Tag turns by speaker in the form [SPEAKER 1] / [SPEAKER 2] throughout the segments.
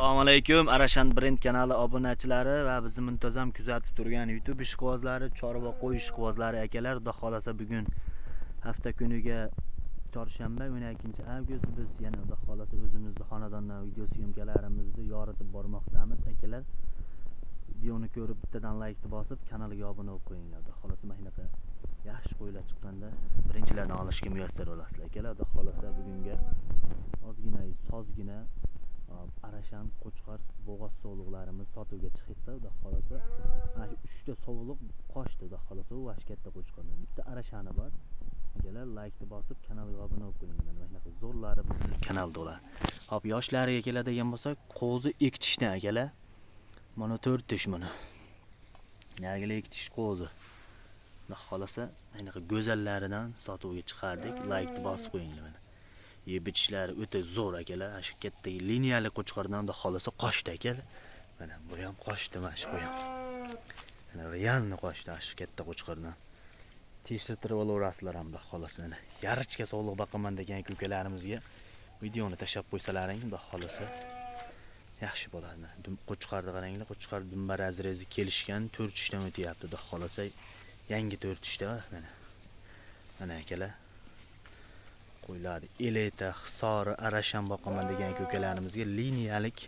[SPEAKER 1] Assalomu alaykum, Arashan brend kanali obunachilari va bizni muntazam kuzatib turgan YouTube ishqibozlari, chorva qo'y ishqibozlari akalar, Xudo xolasa bugun hafta kuniga chorshanba 12 avgust biz yana Xudo xolasa o'zimizni xonadondan video syomkalarimizni yoritib bormoqdamiz akalar. Videoni ko'rib bittadan laykni bosib kanalga obuna bo'lib qo'yinglar. Xudo xolasa mana shunaqa yaxshi qo'ylar chiqqanda birinchilardan olishga muyassar bo'lasizlar akalar. Xudo xolasa bugunga ozgina sozgina Arashan qo'chqor bo'g'oz sovliqlarimiz sotuvga chiqibdi. Xudo xolasa mana shu uchta sovliq qochdi. Xudo xolasa u shu katta qo'chqordan bitta Arashani bor akalar. Laykni bosib kanalga obuna bo'lib qo'yinglar. Mana shunaqa zo'rlari bizni kanalda ular. Hop, yoshlariga keladigan bo'lsak, qo'zi ikki tishdan akalar. Mana 4 tish, mana narigilar ikki tish qo'zi. Xudo xolasa anaqa go'zallaridan sotuvga chiqardik. Laykni bosib qo'yinglar. Mana yeb ichishlari o'ta zo'r akalar. Ana shu katta liniyali qo'chqordan Xudo xolasa qochdi akalar. Mana bu ham qochdi, mana shu qo'y ham. Mana realni qochdi ana shu katta qo'chqordan. Tekshirtirib olaverasizlar ham Xudo xolasa. Mana yarichka sog'liq boqaman degan ukalarimizga videoni tashlab qo'ysalaring, Xudo xolasa yaxshi bo'ladi. Mana qo'chqorni qaranglar, qo'chqor dumba razrezi kelishgan, 4 tishdan o'tyapti Xudo xolasa. Yangi 4 tishda mana. Mana akalar. Qo'ylarni Elita, Hisori, Arashan boqaman degan ukalarimizga liniyalik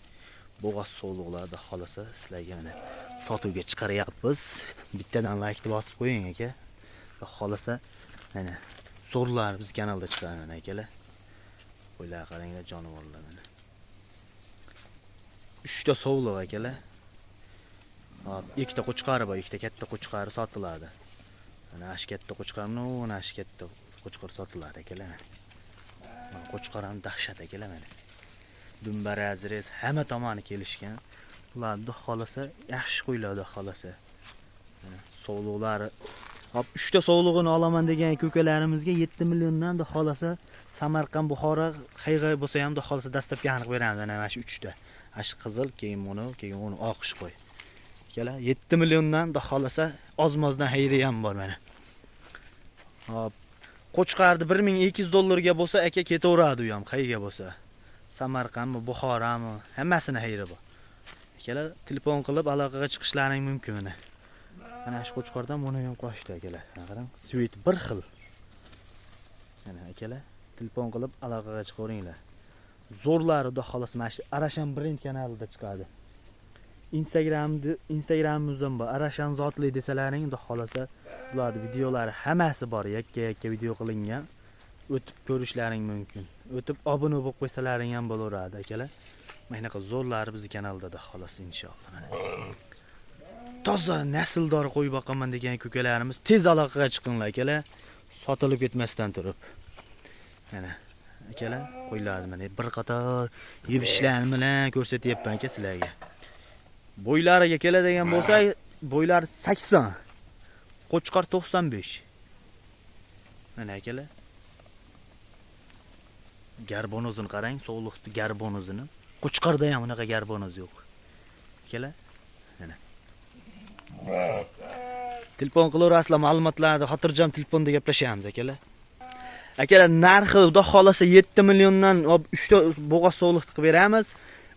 [SPEAKER 1] bo'g'oz sovliqlarni xolasa sizlarga mana sotuvga chiqaryapmiz. Bittadan laykni bosib qo'ying aka. Xudo xolasa mana zo'rlar biz kanalda chiqadi mana akalar. Qo'ylar qaranglar, jonivorlar mana. 3 ta sovliq akalar. Hop, ikkita qo'chqori bor, ikkita katta qo'chqori sotiladi. Mana shu katta qo'chqor, mana shu katta qo'chqor sotiladi akalar. Mana qo'chqor ham dahshat akalar mana. Dumba razrez hamma tomoni kelishgan. Ular Xudo xolasa yaxshi qo'ylar Xudo xolasa. Mana sovliqlari. Hop, 3 ta sovlig'ini olaman degan ukalarimizga 7 milliondan Xudo xolasa Samarqand, Buxoro, qayg'a bo'lsa ham Xudo xolasa dastlabki aniq beramiz mana shu 3 ta. Ana shu qizil, keyin buni, keyin uni oqish qo'y. Akalar, 7 milliondan Xudo xolasa ozmozdan xayri ham bor mana. Hop, qo'chqarni 1200 dollarga bo'lsa aka ketaveradi u ham qayerga bo'lsa. Samarqandmi, Buxoromi, hammasini xayri bor. Akalar, telefon qilib aloqaga chiqishlaring mumkin mana. Mana shu qo'chqordan buni ham qochdi akalar. Mana qarang, svet bir xil. Mana akalar, telefon qilib aloqaga chiqaveringlar. Zo'rlari Xudo xolasa mana shu Arashan brend kanalida chiqadi. Instagramimiz ham bor. Arashan zotli desalaring, Xudo xolasa ularning videolari hammasi bor, yakka-yakka video qilingan. O'tib ko'rishlaring mumkin. O'tib obuna bo'lib qo'ysalaring ham bo'laveradi akalar. Mana shunaqa zo'rlari bizni kanalda Xudo xolasa inshaalloh mana. Toza nasldor qo'y boqaman degan ukalarimiz tez aloqaga chiqinglar akalar. Sotilib ketmasdan turib. Mana akalar, qo'ylarni mana bir qator yeb ichishlarini bilan ko'rsatyapman aka sizlarga. Bo'ylariga keladigan bo'lsak, bo'ylari 80. Qo'chqor 95. Mana akalar. Garbonozini qarang, sovliqni garbonozini. Qo'chqorda ham unaqa garbonoz yo'q. Akalar, mana. Telefon qilaverasizlar, ma'lumotlarni xotirjam telefonda gaplashamiz akalar. Akalar, narxi Xudo xolasa 7 milliondan 3 ta bo'g'oz sovliqni qilib beramiz.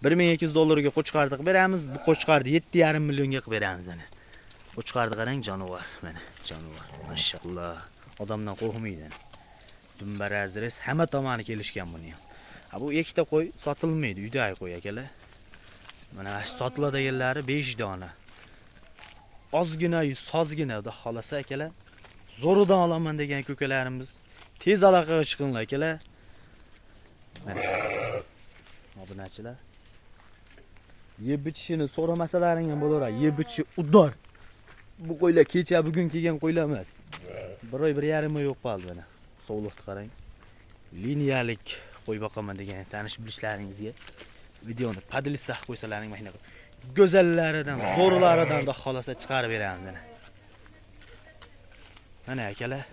[SPEAKER 1] 1200 dollarga qo'chqorni qilib beramiz. Bu qo'chqorni 7,5 millionga qilib beramiz mana. Qo'chqorni qarang, jonivor mana, jonivor. Mashalloh. Odamdan qo'rqmaydi. Dumba razrez hamma tomoni kelishgan buni ham. Ha, bu ikkita qo'y sotilmaydi, uydagi qo'y akalar. Mana shu sotiladiganlari 5 dona. Ozgina, sozgina Xudo xolasa akalar. Zo'ridan olaman degan ukalarimiz tez aloqaga chiqinglar akalar. Mana. Obunachilar. Yeb ichishini so'ramasalaring ham bo'laveradi. Yeb ichishi udor. Bu qo'ylar kecha bugun kelgan qo'ylar emas. Bir oy, 1,5 oy yo'q qoldi mana. Sovliqni qarang. Liniyalik qo'y boqaman degan tanish bilishlaringizga videoni поделиться qilib qo'ysalaring mana shunaqa go'zallaridan, zo'rlaridan Xudo xolasa chiqarib beramiz mana. Mana akalar.